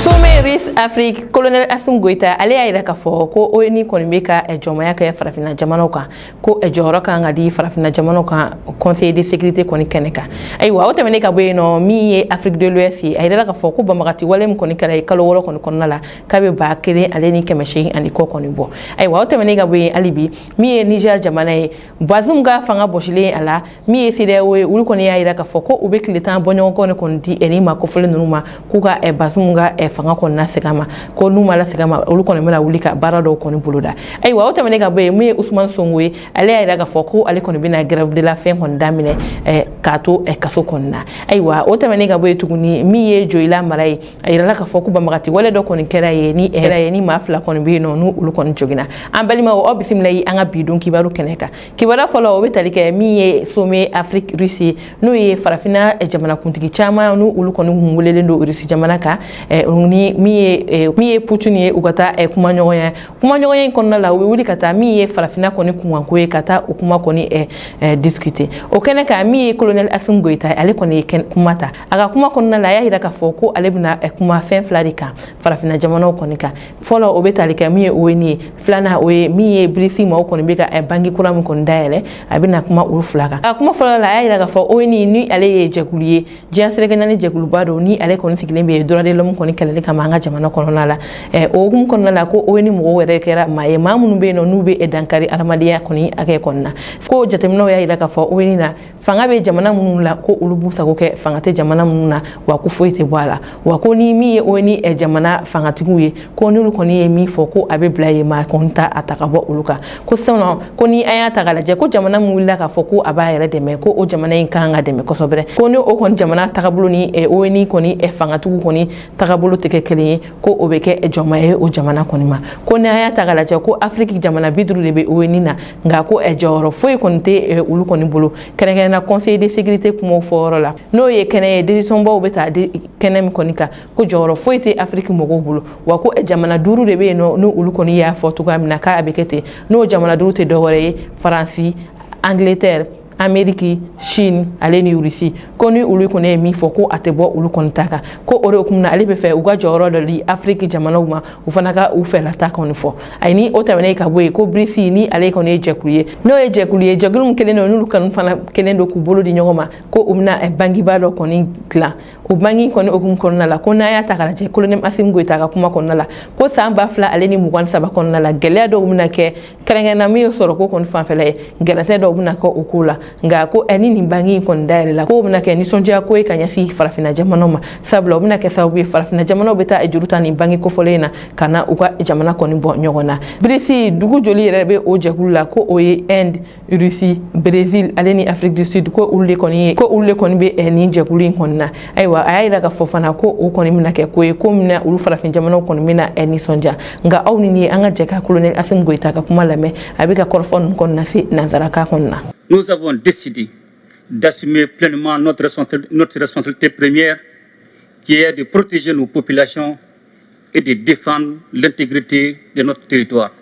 Sommet Russe Afrique, colonel Assimi Goïta ale y'a yira k'a fɔ ko ONU kɔni bɛ ka jɔnmaya kɛ farafinna jamanaw kan, ko jɔyɔrɔ kan ka di farafinna jamanaw kan conseil de sécurité kɔni kɛnɛ kan. Ayiwa, o tɛmɛnen ka bɔ yen nɔ, min ye Afrique de l'Ouest ye, a yirala k'a fɔ ko banbagati wale min kɔni kɛra kalo 6 kɔni kɔnɔna la, k'a bɛ 1800 ani kɔ kɔni bɔ. Ayiwa, o tɛmɛnen ka bɔ yen, hali bi, min ye Niger jamana ye, Bazoum ka fanga bɔsilen a la, min ye CEDEAO ye, olu kɔni y'a yira k'a fɔ ko u bɛ tile 10 bɔɲɔgɔnkɔ kɔni di ni maa kofɔlen ninnu ma, k'u ka Bazoum ka fanga kɔni lasegin a ma, ko n'u ma lasegin a ma, olu kɔni bɛna wuli ka baara dɔw kɔni boloda. Ayiwa, o tɛmɛnen ka bɔ yen, min ye Ousmane Sonko ye, ale y'a yira k'a fɔ ko ale kɔni bɛna grève de la faim kɔni daminɛ k'a to kaso kɔni na. Ayiwa, o tɛmɛnen ka bɔ yen tuguni, min ye Joyila mara ye, a yirala k'a fɔ ko banbagati wale dɔ kɔni kɛra yen ni kɛra yen ni maa fila kɔni bɛ yen nɔ, n'u olu kɔni joginna. An balimaw, aw bisimila an ka bi don kibaru kɛnɛ kan. Kibaruya fɔlɔ, o bɛ tali kɛ min ye sommet Afrique Russie, n'o ye farafinna jamanakuntigi caman n'u olu kɔni kun welelen don Russie jamana kan ni min ye Poutine ye, u ka taa kumaɲɔgɔnya. Kumaɲɔgɔnya in kɔnɔna la, u bɛ wuli ka taa min ye farafinna kɔni kunkanko ye, ka taa o kuma kɔni discuter o kɛnɛ kan. Min ye colonel Assimi Goïta, ale kɔni ye kuma ta. A ka kuma kɔnɔna la, a y'a yira k'a fɔ ko ale bɛna kuma fɛn fila de kan farafinna jamanaw kɔni kan. Fɔlɔ, o bɛ tali kɛ min ye ONU ye. Filanan, o ye min ye BRICS maaw kɔni bɛ ka banque kura min kɔni dayɛlɛ, a bɛna kuma olu fila kan. A kuma fɔlɔ la, a y'a yira k'a fɔ ONU ni ale ye jɛkulu ye, diɲɛ seleke naani jɛkuluba don, ni ale kɔni sigilen bɛ droit de l'homme kɔni kɛlɛli kama an ka jamana kɔnɔna la. O hukumu kɔnɔna la, ko ONU mɔgɔw yɛrɛ kɛra maa ye, maa minnu bɛ yen nɔ n'u bɛ dankari adamadenya kɔni hakɛ kɔni na. Ko jateminɛw y'a yira k'a fɔ ONU na, fanga bɛ jamana minnu la, ko olu b'u sago kɛ, fanga tɛ jamana minnu na, wa ko foyi tɛ bɔ a la. Wa ko ni min ye ONU jamana fangatigiw ye, ko n'olu kɔni ye min fɔ, ko a bɛ bila yen, maa kɔni ta a ta ka bɔ olu kan. Ko sinon, ko ni an y'a ta k'a lajɛ, ko jamana min wulila k'a fɔ ko a b'a yɛrɛ dɛmɛ, ko o jamana in kan ka dɛmɛ kosɛbɛ. Ko ni o kɔni jamana tagabolo ni ONU kɔni fangatigiw kɔni tagabolo tɛ kɛ kelen ye, ko o bɛ kɛ jɔnmaya ye o jamana kɔni ma. Ko ni an y'a ta k'a lajɛ, ko Afiriki jamana 50 de bɛ ONU na, nka ko jɔyɔrɔ foyi kɔni tɛ olu kɔni bolo, kɛrɛnkɛrɛnnenya conseil de sécurité kumaw fɔyɔrɔ la, n'o ye kɛnɛ ye décision baw bɛ ta kɛnɛ min kɔni kan, ko jɔyɔrɔ foyi tɛ Afiriki mɔgɔw bolo. Wa ko jamana duuru de bɛ yen nɔ, n'o olu kɔni y'a fɔ cogoya min na k'a bɛ kɛ ten, n'o jamana duuru tɛ dɔwɛrɛ ye: Faransi, Angleterre, Amérique, Chine ale ni Russie. Ko ni olu kɔni ye min fɔ, ko a tɛ bɔ olu kɔni ta kan. Ko o de hukumu na, ale bɛ fɛ u ka jɔyɔrɔ dɔ di Afiriki jamanaw ma, u fana ka u fɛla ta kɔni fɔ. Ayi, ni o tɛmɛnen ka bɔ yen, ko BRICS ni ale kɔni ye jɛkulu ye, n'o ye jɛkulu ye, jɛkulu min kelen don, n'olu kɔni fana kelen don k'u bolo di ɲɔgɔn ma, ko u bɛna bankiba dɔ kɔni dilan. O banki kɔni hukumu kɔnɔna la, ko n'an y'a ta k'a lajɛ, colonel Assimi Goïta ka kuma kɔnɔna la, ko san 2023 kɔnɔna la, gɛlɛya dɔw bɛna kɛ, kɛrɛnkɛrɛnnenya min ye sɔrɔko kɔni fanfɛla ye, gɛrɛntɛ dɔw bɛna kɛ o ko la. Nka ko ni nin banki in kɔni dayɛlɛ la, k'o bɛna kɛ nisɔndiya ko ye ka ɲɛsin farafinna jamanaw ma, sabula o bɛna kɛ sababu ye farafinna jamanaw bɛ taa juru ta nin banki kofɔlen in na ka na u ka jamana kɔni bɔ ɲɔgɔn na. BRICS, dugu joli yɛrɛ bɛ o jɛkulu la? Ko o ye Inde, Russie, Brésil ale ni Afrique du Sud, ko olu de kɔni ye, ko olu de kɔni bɛ nin jɛkulu in kɔni na. Ayiwa, a y'a yira k'a fɔ fana ko o kɔni bɛna kɛ ko ye, ko min na olu farafin jamanaw kɔni bɛna nisɔndiya. Nka aw ni an ka jɛ ka colonel Assimi Goïta ka kuma lamɛn, a bɛ ka kɔrɔfɔ ninnu kɔni lase nanzarakan kɔni na. Nous avons décidé d'assumer pleinement notre responsabilité première, qui est de protéger nos populations et de défendre l'intégrité de notre territoire.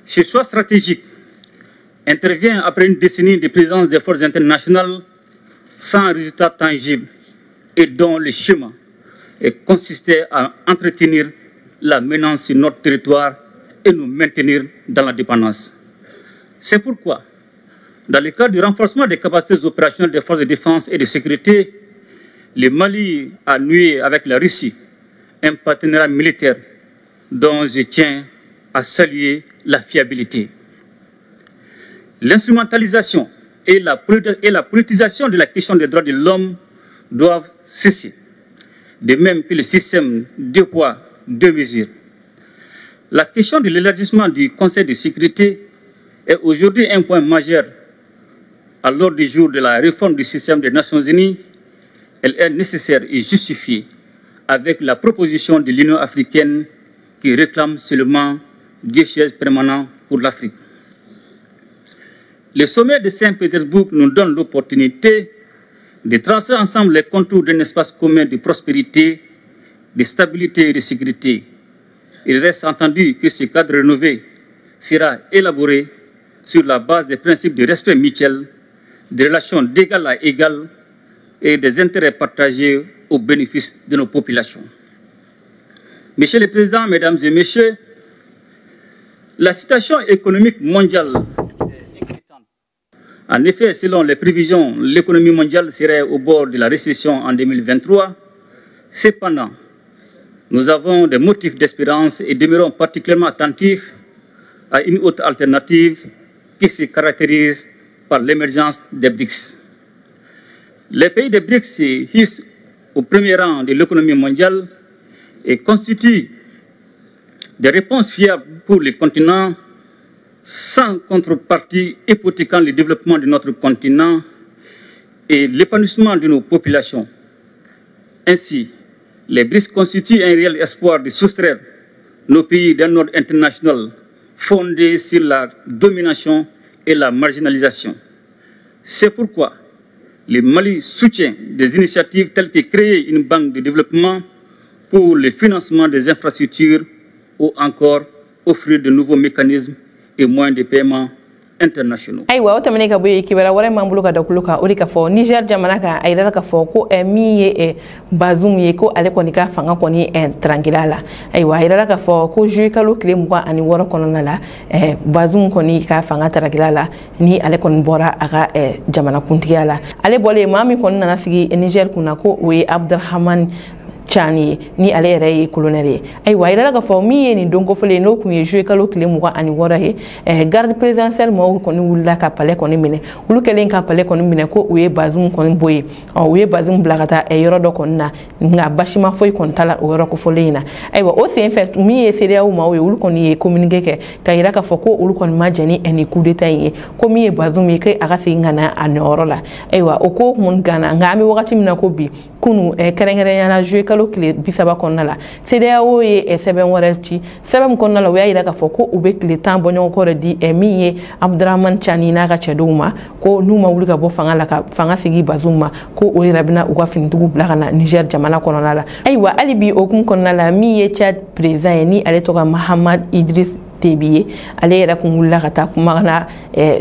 Ce choix stratégique intervient après une décennie de présence des forces internationales sans résultat tangible et dont le schéma consistait à entretenir la menace sur notre territoire et nous maintenir dans la dépendance. C'est pourquoi, dans le cadre du renforcement des capacités opérationnelles des forces de défense et de sécurité, le Mali a noué avec la Russie un partenariat militaire dont je tiens à saluer la fiabilité. L'instrumentalisation et la politisation de la question des droits de l'homme doivent cesser, de même que le système deux poids, deux mesures. La question de l'élargissement du Conseil de sécurité est aujourd'hui un point majeur à l'ordre du jour de la réforme du système des Nations Unies. Elle est nécessaire et justifiée avec la proposition de l'Union africaine qui réclame seulement deux sièges permanents pour l'Afrique. Le sommet de Saint-Pétersbourg nous donne l'opportunité de tracer ensemble les contours d'un espace commun de prospérité, de stabilité et de sécurité. Il reste entendu que ce cadre rénové sera élaboré sur la base des principes de respect mutuel, des relations d'égal à égal et des intérêts partagés au bénéfice de nos populations. Monsieur le Président, Mesdames et Messieurs, la situation économique mondiale est inquiétante. En effet, selon les prévisions, l'économie mondiale serait au bord de la récession en 2023. Cependant, nous avons des motifs d'espérance et demeurons particulièrement attentifs à une autre alternative qui se caractérise par l'émergence des BRICS. Les pays des BRICS se hissent au premier rang de l'économie mondiale et constituent des réponses fiables pour le continent sans contrepartie hypothéquant le développement de notre continent et l'épanouissement de nos populations. Ainsi, les BRICS constituent un réel espoir de soustraire nos pays d'un ordre international fondé sur la domination et la marginalisation. C'est pourquoi le Mali soutient des initiatives telles que créer une banque de développement pour le financement des infrastructures ou encore offrir de nouveaux mécanismes et moyens de paiement internationaux. Ayiwa, o tɛmɛnen ka bɔ yen, kibaruya wɛrɛ m'an bolo ka da kulo kan, o de ka fɔ Niger jamana kan, a yirala ka fɔ ko min ye Bazoum ye, ko ale kɔni ka fanga kɔni tarankila la. Ayiwa, a yirala ka fɔ ko juillet kalo tile 26 kɔnɔna la, Bazoum kɔni ka fanga tarankila la, ni ale kɔni bɔra a ka jamanakuntigiya la. Ale bɔlen, maa min kɔni nana sigi Niger kunna, ko o ye Abdurahman Tchani ye, ni ale yɛrɛ ye colonel ye. Ayiwa, a yirala k'a fɔ min ye nin don kofɔlen ye, n'o kun ye juillet kalo tile 26 ye, garde présidentielle mɔgɔw kɔni wulila ka palais kɔni minɛ. Olu kɛlen ka palais kɔni minɛ, ko u ye Bazoum kɔni bɔ yen. Ɔ, u ye Bazoum bila ka taa yɔrɔ dɔ kɔni na, nka basima foyi kɔni t'a la o yɔrɔ kofɔlen in na. Ayiwa, o sen fɛ, min ye CEDEAO maaw ye, olu kɔni ye communiqué kɛ ka yira k'a fɔ ko olu kɔni ma jɛn ni nin coup d'état in ye, ko min ye Bazoum ye, k'e a ka segin ka na a nɔyɔrɔ la. Ayiwa, o ko kun ganna, nka an bɛ wagati min na ko bi, kunu, kɛrɛnkɛrɛnnenya la juillet kalo tile 30 kɔnɔna la, CEDEAO ye sɛbɛn wɛrɛ ci. Sɛbɛn min kɔnɔna la, u y'a yira k'a fɔ ko u bɛ tile 10 bɔɲɔgɔnko de di min ye Abdurahman Tchani n'a ka cɛdenw ma, ko n'u ma wuli ka bɔ fanga la ka fanga sigi Bazoum ma, ko o yɛrɛ bɛna u ka finitigiw bila ka na Niger jamana kɔnɔna la. Ayiwa, hali bi o hukumu kɔnɔna la, min ye Tchad président ye, ni ale tɔgɔ Mahamad Idriss Déby ye, ale yɛrɛ kun wulila ka taa kuma na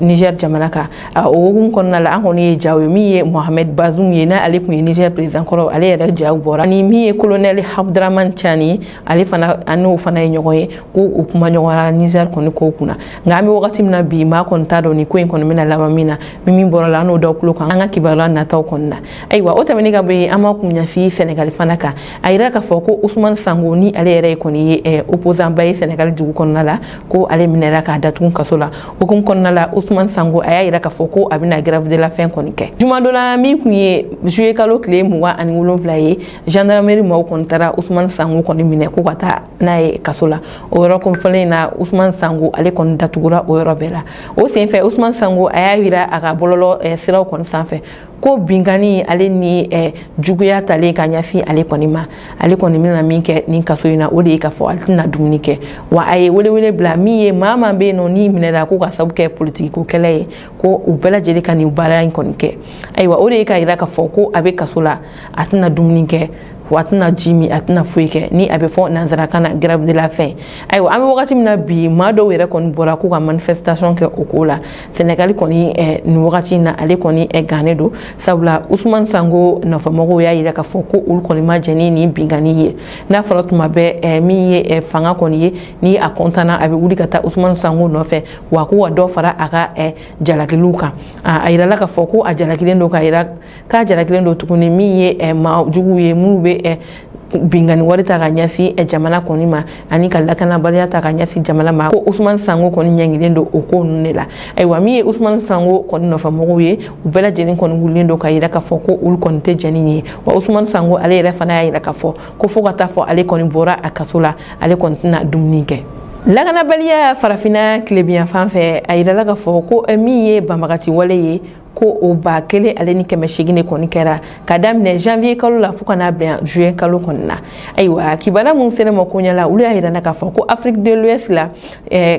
Niger jamana kan. O hukumu kɔnɔna la, an kɔni ye jaw ye, min ye Mohamed Bazoum ye, n'ale kun ye Niger président kɔrɔ, ale yɛrɛ jaw bɔra, ni min ye colonel Abdurahman Tchani, ale fana, an n'o fana ye ɲɔgɔn ye, ko u kuma ɲɔgɔn Niger kɔni ko kunna. Nka an bɛ wagati min na bi, maa kɔni t'a dɔn nin ko in kɔni bɛna laban min na. Ni min bɔra la, an n'o da kulo kan an ka kibaruya nataw kɔni na. Ayiwa, o tɛmɛnen ka bɔ yen, an b'a kun ɲɛsin Senegali fana kan. A yira k'a fɔ ko Ousmane Sonko, ni ale yɛrɛ kɔni ye opposant ba ye Senegali dugu kɔnɔna la, ko ale minɛra k'a datugu kaso la. Hukumu kɔnɔna la, Ousmane Sonko a y'a yira k'a fɔ ko a bɛna grève de la faim kɔni kɛ. Juma dɔ la, min kun ye juillet kalo tile 27 ye, gendarmerie maaw kɔni taara Ousmane Sonko kɔni minɛ ko ka taa n'a ye kaso la. O yɔrɔ kofɔlen in na, Ousmane Sonko ale kɔni datugura o yɔrɔ bɛɛ la. O senfɛ, Ousmane Sonko a y'a yira a ka bɔlɔlɔ siraw kɔni sanfɛ ko binkani ale ni juguya talen ka ɲɛsin ale kɔni ma, ale kɔni bɛna min kɛ nin kaso in na, o de ye k'a fɔ ale tɛna dumuni kɛ. Wa a ye welewele bila min ye maa maa bɛ yen nɔ n'i minɛra ko ka sababu kɛ politiki ko kɛlɛ ye, ko u bɛɛ lajɛlen ka nin baara in kɔni kɛ. Ayiwa, o de ye k'a yira k'a fɔ ko a bɛ kaso la, a tɛna dumuni kɛ, wa a tɛna ji min, a tɛna foyi kɛ, ni a bɛ fɔ nanzarakan na grève de la faim. Ayiwa, an bɛ wagati min na bi, maa dɔw yɛrɛ kɔni bɔra k'u ka manifestation kɛ o ko la. Senegali kɔni, nin wagati in na, ale kɔni gannen don, sabula Ousmane Sonko nɔfɛmɔgɔw y'a yira k'a fɔ ko olu kɔni ma jɛn ni nin binkani ye. N'a fɔra tuma bɛɛ, min ye fanga kɔni ye, ni a kɔntanna, a bɛ wuli ka taa Ousmane Sonko nɔfɛ, wa ko ka dɔ fara a ka jalakiliw kan. A yirala k'a fɔ ko a jalakilen don, k'a yira k'a jalakilen don tuguni, min ye maa juguw ye minnu bɛ binkani wari ta ka ɲɛsin jamana kɔni ma, ani ka lakanabaliya ta ka ɲɛsin jamana ma, ko Ousmane Sonko kɔni ɲɛngilen don o ko ninnu de la. Ayiwa, min ye Ousmane Sonko kɔni nɔfɛmɔgɔw ye, u bɛɛ lajɛlen kɔni wulilen don ka yira k'a fɔ ko olu kɔni tɛ jɛn ni nin ye. Wa Ousmane Sonko ale yɛrɛ fana y'a yira k'a fɔ ko fo ka taa fɔ ale kɔni bɔra a kaso la, ale kɔni tɛna dumuni kɛ. Lakanabaliya farafinna tilebiyan fan fɛ, a yirala k'a fɔ ko min ye banbagati wale ye, ko o 1800 de kɔni kɛra ka daminɛ janvier kalo la fo ka n'a bila juin kalo kɔni na. Ayiwa, kibaruya mun sera ma koɲɛ la, olu y'a yira k'a fɔ ko Afrique de l'Ouest la,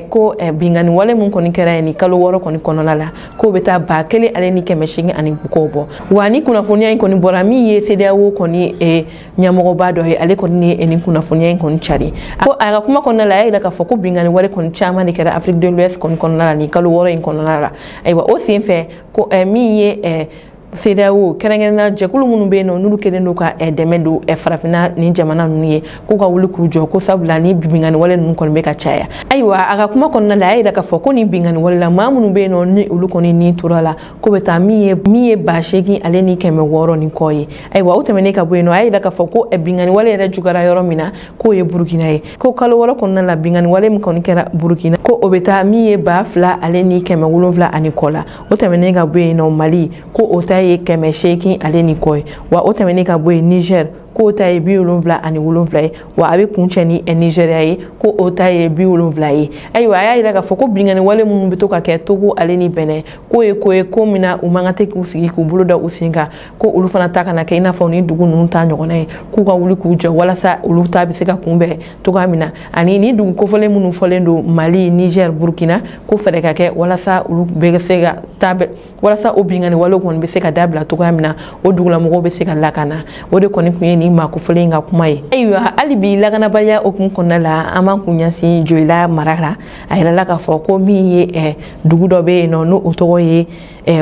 ko binkani wale mun kɔni kɛra yen nin kalo 6 kɔni kɔnɔna la, k'o bɛ taa 1800 ani kɔ bɔ. Wa ni kunnafoniya in kɔni bɔra, min ye CEDEAO kɔni ɲɛmɔgɔba dɔ ye, ale kɔni ye nin kunnafoniya in kɔni cari. Ko a ka kuma kɔnɔna la, a y'a yira k'a fɔ ko binkani wale kɔni caman de kɛra Afrique de l'Ouest kɔni kɔnɔna la nin kalo 6 in kɔnɔna la. Ayiwa, o sen fɛ, ko min ye CEDEAO kɛrɛnkɛrɛnnenya jɛkulu minnu bɛ yen nɔ n'olu kɛlen don ka dɛmɛ don farafinna ni jamana ninnu ye, k'u ka wuli k'u jɔ, ko sabula ni binkanni wale ninnu kɔni bɛ ka caya. Ayiwa, a ka kuma kɔnɔna la, a y'a yira k'a fɔ ko nin binkanni wale la, maa minnu bɛ yen nɔ ni olu kɔni ni tora la, ko bɛ taa min ye 8600 ni kɔ ye. Ayiwa, o tɛmɛnen ka bɔ yen nɔ, a y'a yira k'a fɔ ko binkanni wale yɛrɛ juguyara yɔrɔ min na, k'o ye Burukina ye, ko kalo 6 kɔnɔna la, binkanni wale min kɔni kɛra Burukina, ko o bɛ taa min ye 2700 ani kɔ la. O tɛmɛnen ka bɔ yen nɔ, Mali, ko o ta ye 800 ale ni kɔ ye. Wa o tɛmɛnen ka bɔ yen, Niger, k'o ta ye 77 ye. Wa a bɛ kuncɛ ni Nigéria ye, ko o ta ye 70 ye. Ayiwa, a y'a yira k'a fɔ ko binkanni wale minnu bɛ to ka kɛ Togo ale ni Benin, k'o ye ko ye ko min na u man kan tɛ k'u sigi k'u bolo da u sen kan, ko olu fana ta kana kɛ i n'a fɔ ni dugu ninnu ta ɲɔgɔnna ye, k'u ka wuli k'u jɔ walasa olu ta bɛ se ka kunbɛn cogoya min na. Ani ni dugu kofɔlen minnu fɔlen don, Mali, Niger, Burkina, ko fɛɛrɛ ka kɛ walasa olu bɛ se ka taa walasa o binkanni walew kɔni bɛ se ka dabila cogoya min na, o dugulamɔgɔw bɛ se ka lakana. O de kɔni tun ye nin maa kofɔlen in ka kuma ye. Ayiwa, hali bi lakanabaliya hukumu kɔnɔna la, an b'an kun ɲɛsin Joyila mara la. A yirala k'a fɔ ko min ye dugu dɔ bɛ yen nɔ n'o tɔgɔ ye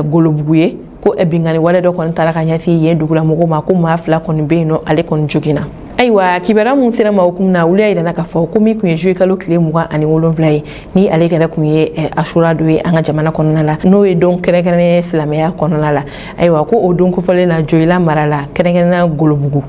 Golobugu ye, ko binkanni wale dɔ kɔni taara ka ɲɛsin yen dugulamɔgɔw ma, ko maa 2 kɔni bɛ yen nɔ, ale kɔni joginna. Ayiwa, kibaruya mun sera ma hukumu na, olu y'a yira k'a fɔ ko min tun ye juillet kalo tile 27 ye, ni ale yɛrɛ tun ye Asura dɔ ye an ka jamana kɔnɔna la, n'o ye don kɛrɛnkɛrɛnnen ye silamɛya kɔnɔna la. Ayiwa, ko o don kofɔlen na, Joyila mara la, kɛrɛnkɛrɛnnenya Golobugu,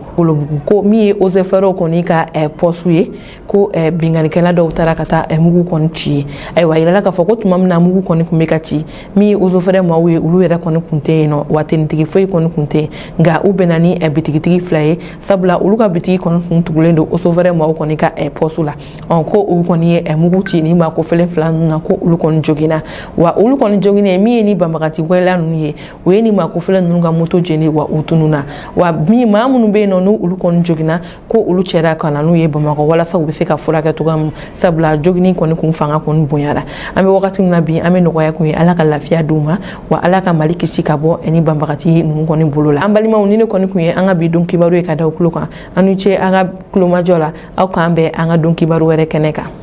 ko min ye eaux et forêts kɔni ka pɔsu ye, ko binkannikɛla dɔw taara ka taa mugu kɔni ci ye. Ayiwa, a yirala k'a fɔ ko tuma min na mugu kɔni tun bɛ ka ci, min ye eaux et forêts maaw ye, olu yɛrɛ kɔni tun tɛ yen nɔ, wa tenitigi foyi kɔni tun tɛ yen, nka u bɛnna ni bitigitigi 2 ye, sabula olu ka bitigi kɔni kun tugulen don eaux et forêts maaw kɔni ka pɔsu la. Ko olu kɔni ye mugu ci ni maa kofɔlen 2 ninnu na, ko olu kɔni joginna. Wa olu kɔni joginnen, min ye ni banbagati wɛrɛla ninnu ye, o ye ni maa kofɔlen ninnu ka moto jeni, wa u tununna. Wa min maa minnu bɛ yen nɔ n'olu kɔni joginna, ko olu cɛra ka na n'u ye Bamakɔ walasa u bɛ se ka furakɛ cogoya min, sabula jogini kɔni kun fanga kɔni bonyara. An bɛ wagati min na bi, an bɛ nɔgɔya kun ye, Ala ka lafiya d'u ma, wa Ala ka Mali kisi ka bɔ ni banbagati ninnu kɔni bolo la. An balimaw, ni ne kɔni kun ye an ka bi don kibaru ye ka da u tulo kan. An ni ce an ka kulomajɔ la, aw k'an bɛn an ka don kibaru wɛrɛ kɛnɛ kan.